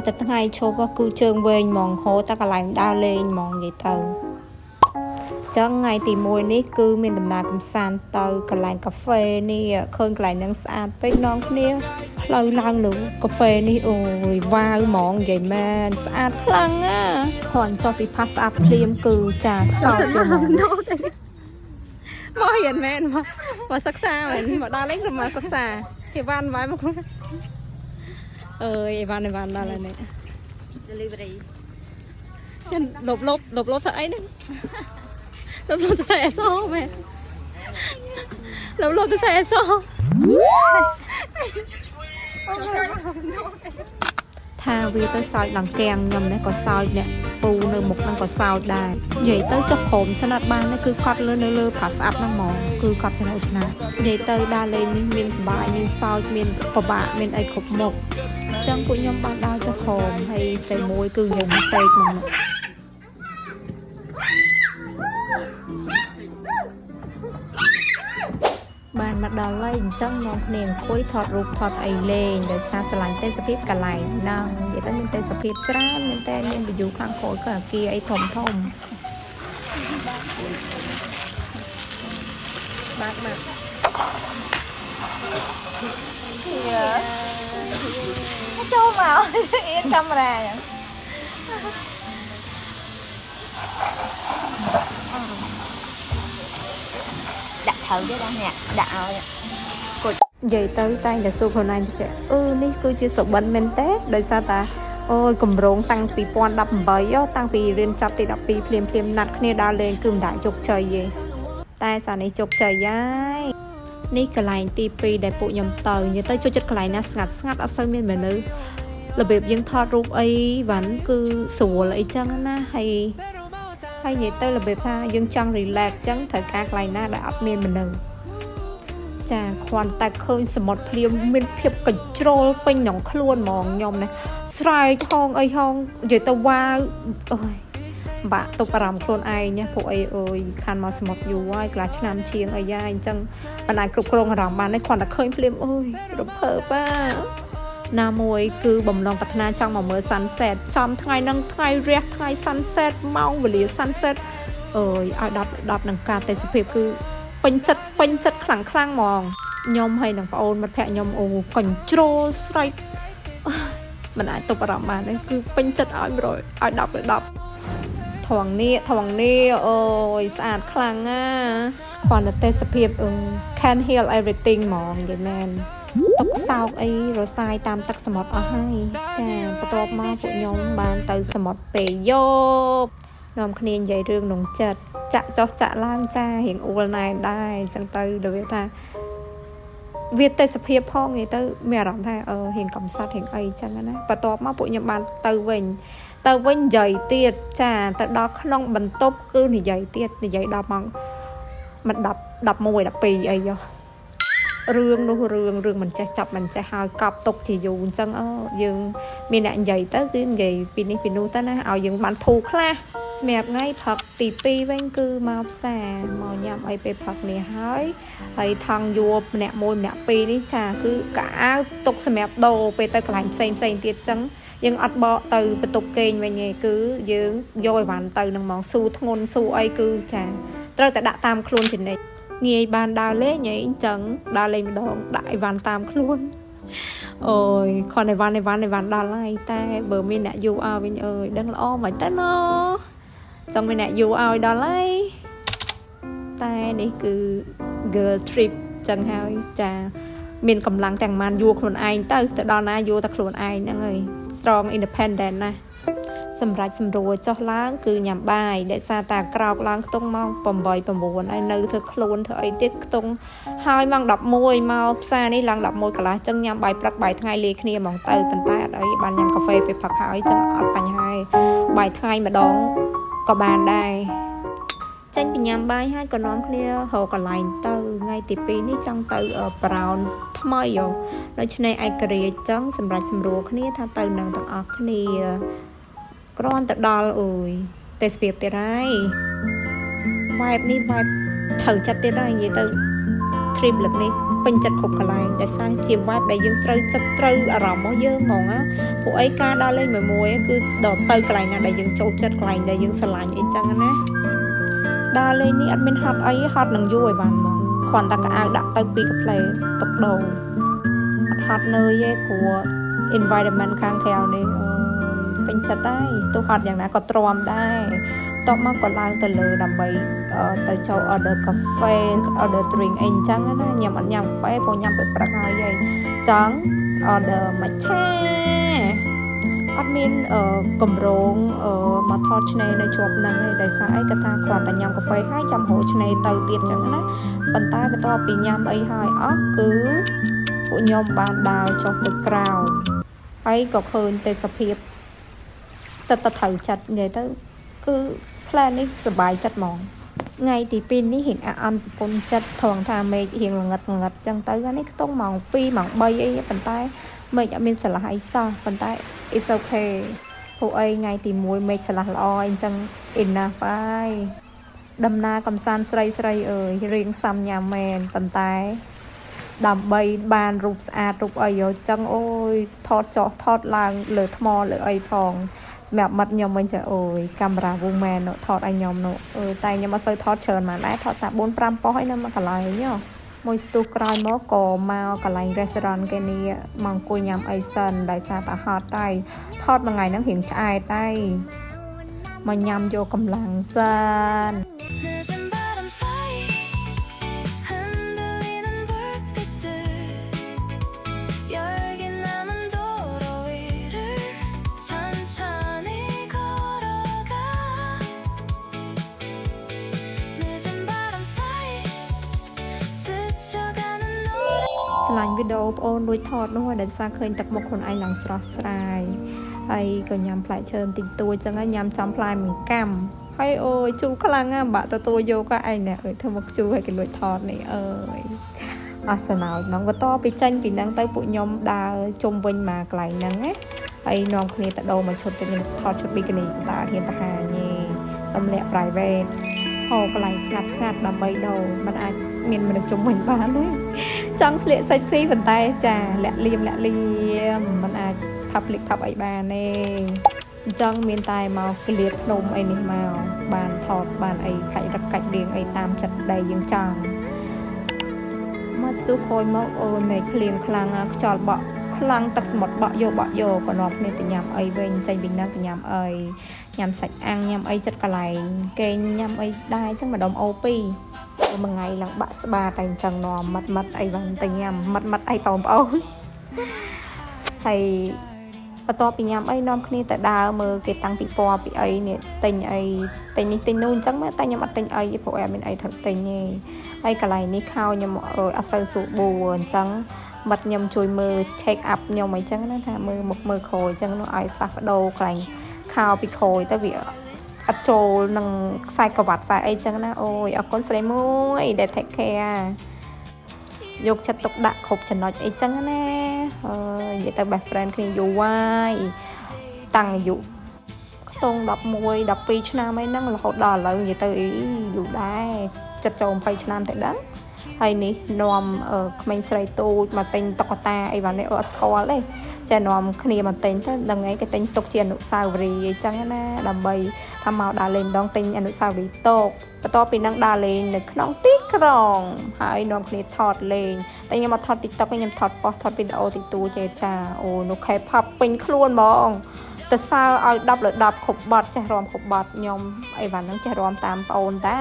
តែថ្ងៃឈប់គឺជើងវែងហ្មងហូរតែកន្លែងដើរលេងហ្មងនិយាយទៅចឹងថ្ងៃទី1នេះគឺមានដំណើរកម្សាន្តទៅកន្លែងកាហ្វេនេះឃើញកន្លែងហ្នឹងស្អាតពេកនាំគ្នាផ្លូវឡើងលើកាហ្វេនេះអូយវ៉ាវហ្មងនិយាយមែនស្អាតខ្លាំងណាគ្រាន់ចុះពីផាសស្អាតភ្លាមគឺចាសោកយកហ្មង មករៀនមែនមកមកសិក្សាមែនមកដល់លេងឬមកសិក្សាអីវ៉ាន់មកមកអើយអីវ៉ាន់អីវ៉ាន់ដល់ហើយនេះ Delivery. ខ្ញុំលបលបលបលបធ្វើអីហ្នឹងលបលបទៅใส่អសមែនលបលបទៅใส่អស ថាវាទៅសោចដង្កាំងខ្ញុំនេះក៏សោចអ្នកពូនៅមុខហ្នឹងក៏សោចដែរនិយាយទៅចុះក្រុមស្និតបាននេះគឺកត់លើនៅលើប្រាស្អាប់ហ្នឹងហ្មងគឺកត់ចំណូលឆ្នាំនិយាយទៅដើរលេងនេះមានសប្បាយមានសោចមានពិបាកមានអីគ្រប់មុខអញ្ចឹងពួកខ្ញុំបានដើរចុះក្រុមហើយស្រីមួយគឺនិយាយមិនសេកហ្មង បានមកដល់ហើយអញ្ចឹងនាំគ្នាអង្គុយថតរូបថតអីលេងដោយសារស្រឡាញ់ទេសភាពកន្លែងហ្នឹងនិយាយទៅមានទេសភាពច្រើនមែនតើមាន view ខាងក្រោយក៏អាគារអីធំធំ បាទបាទ ចូលមកអៀនកាមេរ៉ាអញ្ចឹងដាក់ត្រូវទេបងអ្នកដាក់ឲ្យ និយាយទៅតែងតែសួរខ្លួនឯងចេះអឺនេះគឺជាសុបិនមែនតើដោយសារតាអូយកម្រងតាំងពី2018យោតាំងពីរៀនចប់ទី12ភ្លាមភ្លាមណាត់គ្នាដើរលេងគឺមិនដែលជោគជ័យទេតែសារនេះជោគជ័យហើយនេះកន្លែងទី2ដែលពួកខ្ញុំទៅនិយាយទៅចូលចិត្តកន្លែងណាស្ងាត់ស្ងាត់អត់សូវមានមនុស្សរបៀបយើងថតរូបអីវ៉ាន់គឺស្រួលអីចឹងណាហើយហើយនិយាយទៅរបៀបថាយើងចង់ relax ចឹងត្រូវការកន្លែងណាដែលអត់មានមនុស្ស ចាគ្រាន់តែឃើញសមុទ្រភ្លាមមានភាពកញ្ជ្រោលពេញក្នុងខ្លួនហ្មងខ្ញុំណាស្រែកហងអីហងនិយាយទៅវ៉ាវអើយបាក់ទប់អារម្មណ៍ខ្លួនឯងណាពួកអីអើយខានមកសមុទ្រយូរហើយកន្លះឆ្នាំជាងអីហើយអញ្ចឹងមិនអាចគ្រប់គ្រងអារម្មណ៍បានទេគ្រាន់តែឃើញភ្លាមអើយរំភើបអាណាមួយគឺបំណងប្រាថ្នាចង់មកមើល sunset ចំថ្ងៃហ្នឹងថ្ងៃរះថ្ងៃ sunset ម៉ោងវេលា sunset អើយឲ្យ10 10នឹងការទេសភាពគឺ ពេញចិត្តពេញចិត្តខ្លាំងខ្លាំងហ្មងខ្ញុំហើយនឹងប្អូនមិត្តភក្តិខ្ញុំអូកញ្ជ្រោលស្រែកមិនអាចទប់អារម្មណ៍បានទេគឺពេញចិត្តឲ្យ100ឲ្យ10លើ10ថងនេះថងនេះអូយស្អាតខ្លាំងណាគ្រាន់តែទេសភាពអឺ can heal everything ហ្មងនិយាយមែនទុកសោកអីរសាយតាមទឹកសមុទ្រអស់ហើយចាបន្ទាប់មកពួកខ្ញុំបានទៅសមុទ្រពេលយប់នាំគ្នានិយាយរឿងក្នុងចិត្តចាក់ចុះចាក់ឡើងចារៀងអួលណែនដែរអញ្ចឹងទៅដល់វាថាវាទេសភាពផងនិយាយទៅមានអារម្មណ៍ថាអឺរៀងកំសត់រៀងអីអញ្ចឹងណាបន្ទាប់មកពួកខ្ញុំបានទៅវិញទៅវិញនិយាយទៀតចាទៅដល់ក្នុងបន្ទប់គឺនិយាយទៀតនិយាយដល់ម៉ោងមិន10 11 12អីយោរឿងនោះរឿងរឿងមិនចេះចាប់មិនចេះហើយកប់ទុកជាយូរអញ្ចឹងអឺយើងមានអ្នកនិយាយទៅគឺនិយាយពីនេះពីនោះទៅណាឲ្យយើងបានធូរខ្លះសម្រាប់ថ្ងៃព្រឹកទី2វិញគឺមកផ្សារមកញ៉ាំអីពេលព្រឹកនេះហើយហើយថង់យួរម្នាក់មួយម្នាក់ពីរនេះចាគឺកៅអៅទុកសម្រាប់ដូរពេលទៅកន្លែងផ្សេងផ្សេងទៀតចឹងយើងអត់បកទៅបន្ទប់គេងវិញទេគឺយើងយកអីវ៉ាន់ទៅនឹងហ្មងស៊ូធ្ងន់ស៊ូអីគឺចាត្រូវតែដាក់តាមខ្លួនជានិច្ចងាយបានដើរលេងហីអញ្ចឹងដើរលេងម្ដងដាក់អីវ៉ាន់តាមខ្លួនអូយគ្រាន់អីវ៉ាន់អីវ៉ាន់អីវ៉ាន់ដល់ហើយតែបើមានអ្នកយូរឲ្យវិញអើយដឹងល្អមិនទៅណចង់មានអ្នកយូរឲ្យដល់ហើយតែនេះគឺ girl trip ចឹងហើយចាមានកម្លាំងទាំងម៉ានយួរខ្លួនឯងទៅទៅដល់ណាយួរតែខ្លួនឯងហ្នឹងហើយ strong independent ណាសម្រាប់សម្រួលចុះឡើងគឺញ៉ាំបាយដែលសារតាក្រោកឡើងខ្ទង់ម៉ោង8 9ហើយនៅធ្វើខ្លួនធ្វើអីទៀតខ្ទង់ហើយម៉ោង11មកផ្សារនេះឡើង11កន្លះចឹងញ៉ាំបាយព្រឹកបាយថ្ងៃលាយគ្នាហ្មងទៅប៉ុន្តែអត់អីបានញ៉ាំកាហ្វេពេលព្រឹកហើយចឹងអត់បញ្ហាទេបាយថ្ងៃម្ដងក៏បានដែរចេញពីញ៉ាំបាយហើយក៏នាំគ្នារកកន្លែងទៅថ្ងៃទី2នេះចង់ទៅ brown ថ្មីហ៎ដូច្នេះឯករាជ្យចឹងសម្រាប់សម្រួលគ្នាថាទៅនឹងទាំងអស់គ្នាគ្រាន់តែដល់អូយទេសភាពទៀតហើយបែបនេះបែបត្រូវចិត្តទៀតហើយនិយាយទៅ trip លើកនេះពេញចិត្តគ្រប់កន្លែងដោយសារជា vibe ដែលយើងត្រូវចិត្តត្រូវអារម្មណ៍របស់យើងហ្មងណាពួកអីការដើរលេងមួយមួយគឺដល់ទៅកន្លែងណាដែលយើងចូលចិត្តកន្លែងដែលយើងស្រឡាញ់អីចឹងណាដើរលេងនេះអត់មានហត់អីហត់នឹងយូរឲ្យបានហ្មងគ្រាន់តែកៅអៅដាក់ទៅពីកាផ្លេទុកដូរអត់ហត់នឿយទេព្រោះ environment ខាងក្រៅនេះអូយពេញចិត្តហើយទោះហត់យ៉ាងណាក៏ទ្រាំដែរតបមកក៏ឡើងទៅលើដើម្បីទៅចូល order កាហ្វេ order drink អីអញ្ចឹងណាញ៉ាំអត់ញ៉ាំកាហ្វេព្រោះញ៉ាំពេលព្រឹកហើយហីចង់ order មច្ឆាអត់មានកម្រងមកថតឆ្នេរនៅជាប់ហ្នឹងឯងដោយសារអីគាត់ថាគ្រាន់តែញ៉ាំកាហ្វេហើយចាំរកឆ្នេរទៅទៀតអញ្ចឹងណាប៉ុន្តែបន្ទាប់ពីញ៉ាំអីហើយអស់គឺពួកខ្ញុំបានដើរចុះទៅក្រោមហើយក៏ឃើញទេសភាពសិតតែត្រូវចិត្តនិយាយទៅគឺ plan នេះសប្បាយចិត្តហ្មងថ្ងៃទី2នេះរៀងអាក់អន់សពុនចិត្តថងថាមេឃរៀងល្ងឹតល្ងឹតចឹងទៅនេះខ្ទង់ម៉ោង2ម៉ោង3អីប៉ុន្តែមេឃអត់មានស្រឡះអីសោះប៉ុន្តែ it's okay ព្រោះអីថ្ងៃទី1មេឃស្រឡះល្អអញ្ចឹង enough ហើយដំណើរកំសាន្តស្រីស្រីអើយរៀងសាំញ៉ាំមែនប៉ុន្តែ ដើម្បីបានរូបស្អាតរូបអីយោចឹងអូយថតចុះថតឡើងលើថ្មលើអីផងសម្រាប់មិត្តខ្ញុំវិញចាអូយកាមេរ៉ា woman នោះថតឲ្យខ្ញុំនោះអឺតែខ្ញុំអត់សូវថតច្រើនហ្មងដែរថតតែ4 5ប៉ុស្តិ៍ឯនៅមួយកន្លែងហ៎មួយស្ទុះក្រោយមកក៏មកកន្លែង restaurant គេនេះមកអង្គុយញ៉ាំអីសិនដោយសារតែហត់តែថតមួយថ្ងៃហ្នឹងរៀងឆ្អែតតែមកញ៉ាំយកកម្លាំងសិន 늦은 바람 사이 흔들리는 불빛들 열기 남은 도로 위를 천천히 걸어가 늦은 바람 사이 스쳐가는 노래 ស្រឡាញ់វីដេអូប្អូនលួចថតនោះហើយដែលសារឃើញទឹកមុខខ្លួនឯងឡើងស្រស់ស្រាយហើយក៏ញ៉ាំផ្លែឈើបន្តិចតួចចឹងហើយញ៉ាំចំផ្លែមួយកាំហើយអូយជូរខ្លាំងណាស់បាក់ទទួលយកក៏ឯងណែអើយធ្វើមកជូរឲ្យគេលួចថតនេះអើយអស់សណោចហ្មងបន្តពីចេញពីហ្នឹងទៅពួកខ្ញុំដើរជុំវិញមកកន្លែងហ្នឹងណាហើយនាំគ្នាទៅដូរមកឈុតទៅខ្ញុំថតឈុតប៊ីគីនីតើហ៊ានបង្ហាញទេសម្លាក់ private ហូកន្លែងស្ងាត់ស្ងាត់ដើម្បីដូរมันអាចមានមនុស្សជុំវិញបានទេ ចង់ស្លៀកសាច់ស៊ីប៉ុន្តែចាលាក់លៀមលាក់លៀមมันអាច public ផាប់អីបានទេអញ្ចឹងមានតែមកក្លៀតភ្នំអីនេះមកបានថតបានអីកាច់រឹកកាច់រៀងអីតាមចិត្តដែលយើងចង់មកស្ទុះខូចមកអូយមេឃភ្លៀងខ្លាំងណាស់ខ្យល់បក់ខ្លាំងទឹកសមុទ្របក់យកបក់យកក៏នាំគ្នាទៅញ៉ាំអីវិញចេញពីហ្នឹងទៅញ៉ាំអីញ៉ាំសាច់អាំងញ៉ាំអីចិត្តកន្លែងគេញ៉ាំអីដែរអញ្ចឹងម្ដុំអូ2មួយថ្ងៃឡើងបាក់ស្បាតែអញ្ចឹងនាំម៉ាត់ម៉ាត់អីបានទៅញ៉ាំម៉ាត់ម៉ាត់អីបងប្អូនហើយបន្ទាប់ពីញ៉ាំអីនាំគ្នាទៅដើរមើលគេតាំងពីពណ៌ពីអីនេះទិញអីទិញនេះទិញនោះអញ្ចឹងតែខ្ញុំអត់ទិញអីទេព្រោះអត់មានអីត្រូវទិញទេហើយកន្លែងនេះខោខ្ញុំអត់សូវស្រួលបួអញ្ចឹងមិត្តខ្ញុំជួយមើល check up ខ្ញុំអីចឹងណាថាមើលមុខមើលក្រោយអញ្ចឹងនោះឲ្យផ្លាស់ប្ដូរកន្លែងខោពីក្រោយទៅវាអត់ចូលនឹងខ្សែក្រវ៉ាត់ខ្សែអីចឹងណាអូយអរគុណស្រីមួយដែល take care យកចិត្តទុកដាក់គ្រប់ចំណុចអីចឹងណាអើយនិយាយទៅ best friend គ្នាយូរហើយតាំងអាយុខ្ទង់11 12ឆ្នាំអីហ្នឹងរហូតដល់ឥឡូវនិយាយទៅអីយូរដែរចិត្តចូល20ឆ្នាំទៅដឹងហើយនេះនាំក្មេងស្រីទូចមកទិញតុក្កតាអីវ៉ាន់នេះអត់ស្គាល់ទេចានាំគ្នាមកទិញទៅដឹងអីគេទិញទុកជាអនុស្សាវរីយ៍អីចឹងណាដើម្បីថាមកដើរលេងម្ដងទិញអនុស្សាវរីយ៍តកបន្ទាប់ពីនឹងដើរលេងនៅក្នុងទីក្រុងហើយនាំគ្នាថតលេងតែខ្ញុំមកថត TikTok ខ្ញុំថតប៉ុស្ថតវីដេអូតិចតួចទេចាអូនោះ K-pop ពេញខ្លួនហ្មងទៅសើឲ្យ10លើ10គ្រប់បត់ចេះរាំគ្រប់បត់ខ្ញុំអីវ៉ាន់ហ្នឹងចេះរាំតាមប្អូនតា